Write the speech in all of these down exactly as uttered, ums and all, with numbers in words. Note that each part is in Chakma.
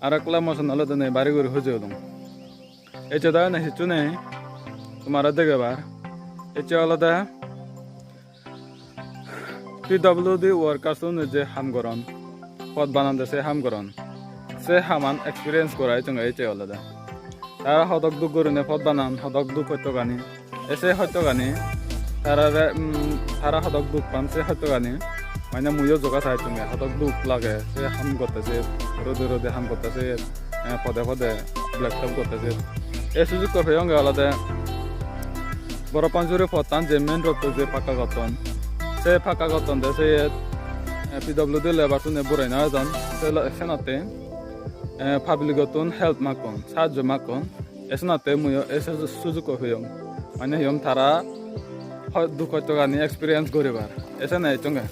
Ar ekla motion olode nei, bari guri hojei odong. Ecche do ene hissu nei, tomare degebar. Ecche olode P W D workers-une je ham goron, pot banande se ham goron, se haman experience gora ecchonge ecche olode. Tara hodok duk gurinei pot banan, hodok duk hottogani. E se hottogani, tarare, mm, tara hodok duk pan se hottogani. Mane muiyo joga sai ecchonge, hodok duk lage, se ham gotte se, rode rode ham gotte se, eh, pode pode black top gotte se. E sujukko peyonge olode Boro Panjuri pottan je main road-to je pakka gotton, se pakka gotton de se, eh, P W D labour-une borei no ejon, se lo-, senotte, eh, public-ottun help makkon, sahajjo makkon, e senotte muiyo e suju-, sujukko peyong. Mane hi hom tara ho-, duk hottogani experience guribar. E sene ecchonge.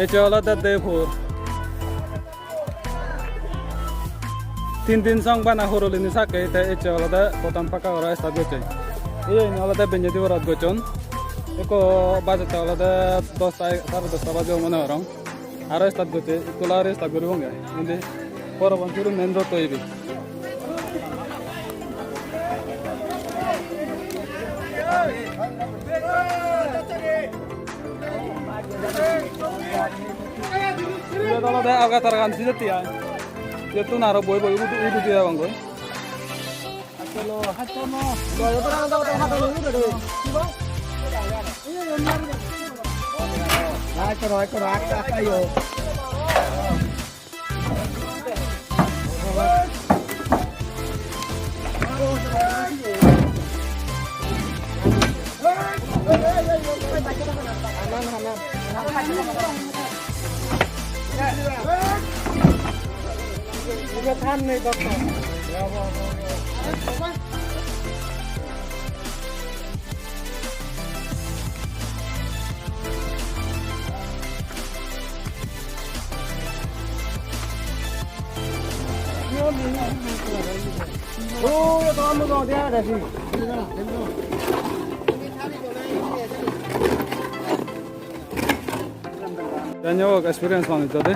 Ecche olode day four. Tin din song bana horolini sakke te ecche olode pottan pakka gora start gocche. Eyeni olode benne diborot gocchon. Ekko bajette olode dosta, sare dosta baje mone gorong. Aro start gocche, ittola aro start guribonge. Indi Boro Panjuri main road to ibe. Ibet olode Alga Targan sijetti ai. Iyottun aro boi boi udu, udu di jebongoi. Jai hok, experience manuj jade.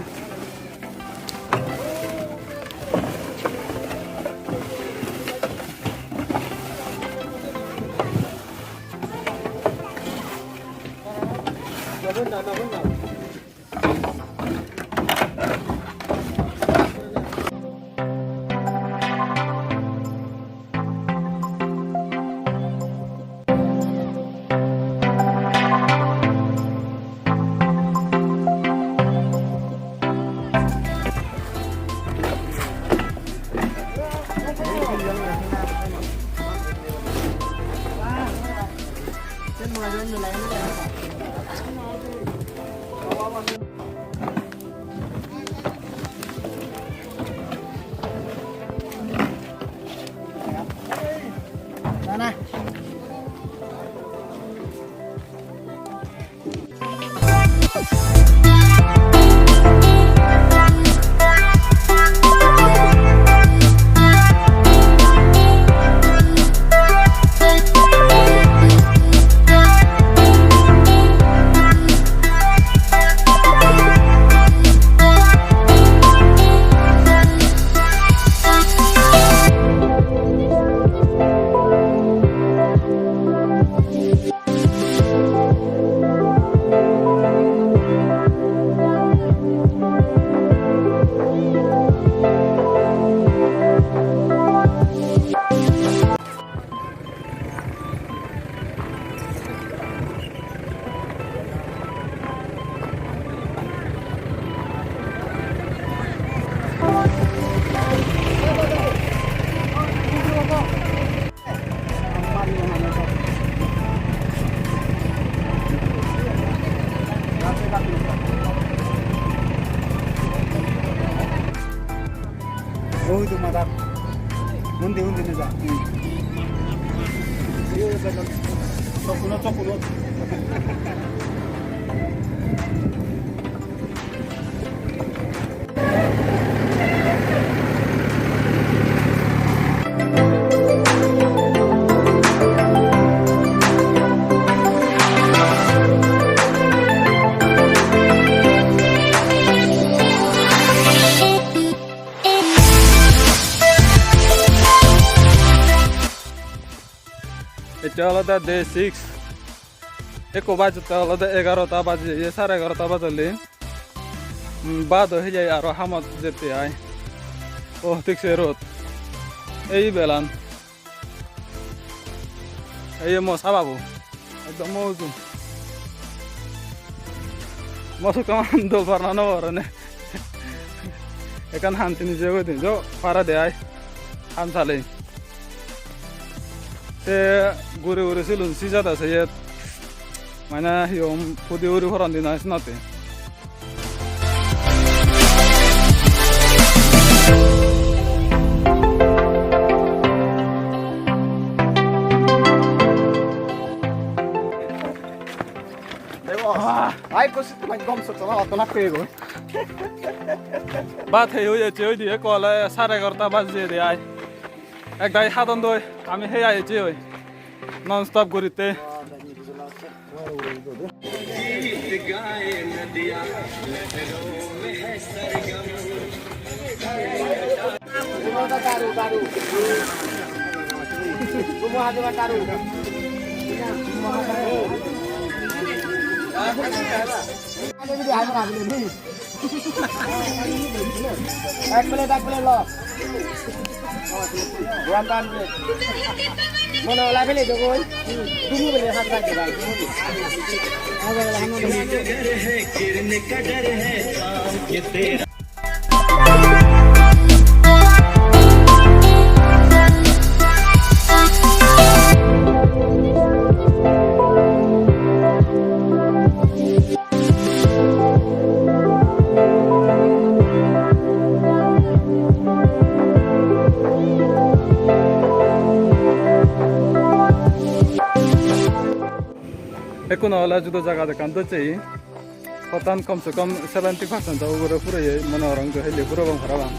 Oi, tu madar. Undi, undi, ne ja. Chokkuno, chokkuno. Ecche olode day six. Ekko bajotte olode egarota baje, ye sare egarota bajoli. Hmm, bado hijai aro hamot jette ai. Oh, thik se rot. Ei belan. Ei mo sababu. Ekdom mo ujung. Mo sukkaman dol parna no parone. Ekkan han tini jeyegoi din. Jo, para de ai. Han sale. Te guri guri silun sijada se yet. Mane hi hom, pudi uri poran din ai senotte. Ai, kos, mai gom sot sama oto na pego. Bat hei hoi ecche, oi di, ekko ole sare egarota baje de ai. Ek dagi hadon doi, ami hei ai ecche oi. Non stop guritte. Ek plate, ek plate lo. One time plate. Mone olai phele dogoi. Dumi bole hak raghe bhai. Ekkun ole judo jagat ekkan docche. Pottan kom se kom seventy percent o ugure pureye mone gorong, do helle purobong parapang.